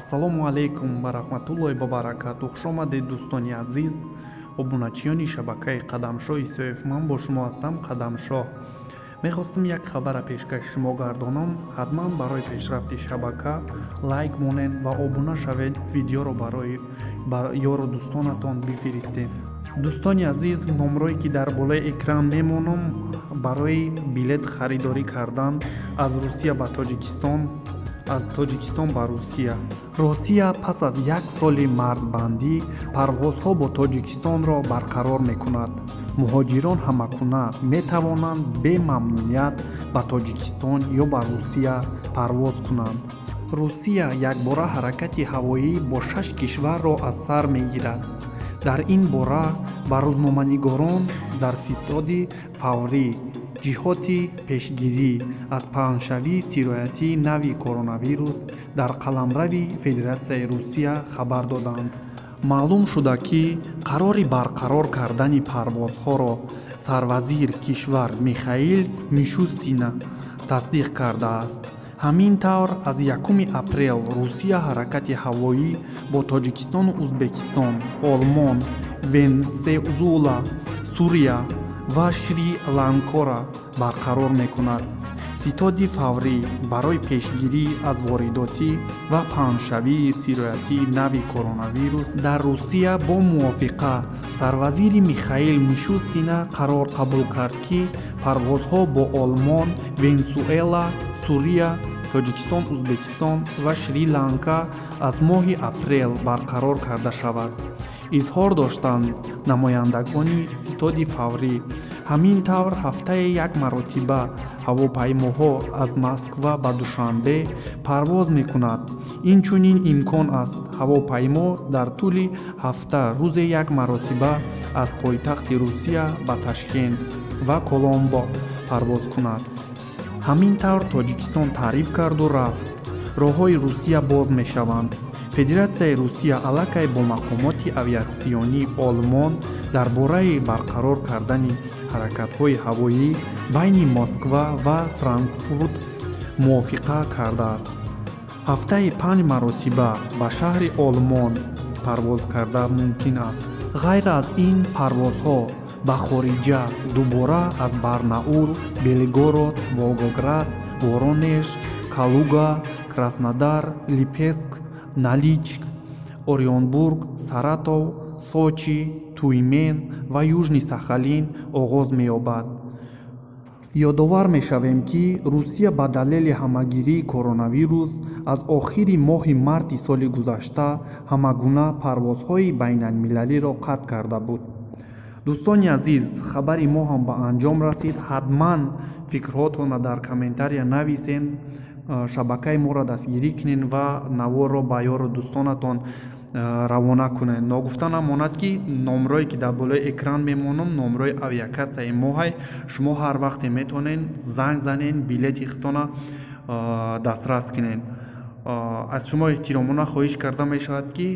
Ассалому алайкум ва раҳматуллоҳи ва баракату. Хушомадед, дӯстони азиз, обуначиёни шабакаи Қадамшоҳ Исоев. Ман бо шумо ҳастам, Қадамшоҳ. Мехостам як хабара пешкаши шумо гардонам. Ҳатман барои пешрафти шабака лайк монед ва обуна шавед, видеоро барои ёру дӯстонатон бифиристед. Дӯстони азиз, номрое ки дар болои экран мемонам, барои билет харидорӣ кардан аз Русия ба Тоҷикистон, аз Тоҷикистон ба Русия. Россия пас аз як соли марзбандӣ парвозҳо бо Тоҷикистонро барқарор мекунад. Муҳоҷирон ҳамакуна метавонанд бе мамнуният ба Тоҷикистон ё ба Русия парвоз кунанд. Русия якбора ҳаракати ҳавоӣ бо шаш кишварро аз сар мегирад. Дар ин бора ба рӯзноманигорон дар ситоди фаврӣ ҷиҳати пешгирӣ аз паҳншавии сироятии нави коронавирус дар қаламрави Федератсияи Русия хабар доданд. Маълум шуда, ки қарори барқарор кардани парвозҳоро сарвазир кишвар Михаил Мишустин тасдиқ кардааст. Ҳамин тавр, аз 1 апрел Русия ҳаракати ҳавоӣ бо Тоҷикистону Узбекистон, Олмон, Венесуэла, Сурия ва Шри-Ланкора барқарор мекунад. Ситоди фаврӣ барои пешгирӣ аз воридотӣ ва паҳншавии сироятии нави коронавирус дар Русия бо мувофиқа сарвазири Михаил Мишустин қарор қабул кард, ки парвозҳо бо Олмон, Венесуэла, Сурия, Тоҷикистон, Узбекистон ва Шри-Ланка аз моҳи апрел барқарор карда шавад, изҳор доштанд намояндагони ситоди фаврӣ. Ҳамин тавр, ҳафтае як маротиба ҳавопаймоҳо аз Москва ба Душанбе парвоз мекунад. Инчунин имкон аст, ҳавопаймо дар тӯли ҳафта рӯзе як маротиба аз пойтахти Русия ба Ташкент ва Коломбо парвоз кунад. Ҳамин тавр, Тоҷикистон таъриф карду рафт, роҳҳои Русия боз мешаванд. Федератсияи Русия аллакай бо мақомоти авиатсионии Олмон дар бораи барқарор кардани ҳаракатҳои ҳавоӣ байни Москва ва Франкфурт мувофиқа кардааст. Ҳафтаи панҷ маротиба ба шаҳри Олмон парвоз карда мумкин аст. Ғайр аз ин, парвозҳо ба хориҷа дубора аз Барнаул, Белгород, Волгоград, Воронеж, Калуга, Краснодар, Липецк, Наличк, Оренбург, Саратов, Сочи, Тюмен ва Южный Сахалин оғоз меёбад. Ёдовар мешавем, ки Русия ба далели ҳамагирии коронавирус аз охири моҳи марти соли гузашта ҳама гуна парвозҳои байналмилалиро қатъ карда буд. Дӯстони азиз, хабари мо ҳам ба анҷом расид. Ҳатман фикрҳотонро дар комментария нависен, шабакаи моро дастгирӣ кунед ва наворро ба ёру дӯстонатон равона кунед. Ногуфта намонад, ки номрое ки дар болои экран мемонам, номрои авиакассаи моҳай. Шумо ҳар вақте метавонед занг занед, билети худтона дастрас кунед. Аз шумо эҳтиромона хоҳиш карда мешавад, ки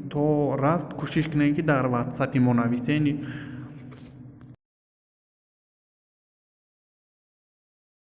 то рафт кӯшиш кунед, ки дар ватсапи мо нависен.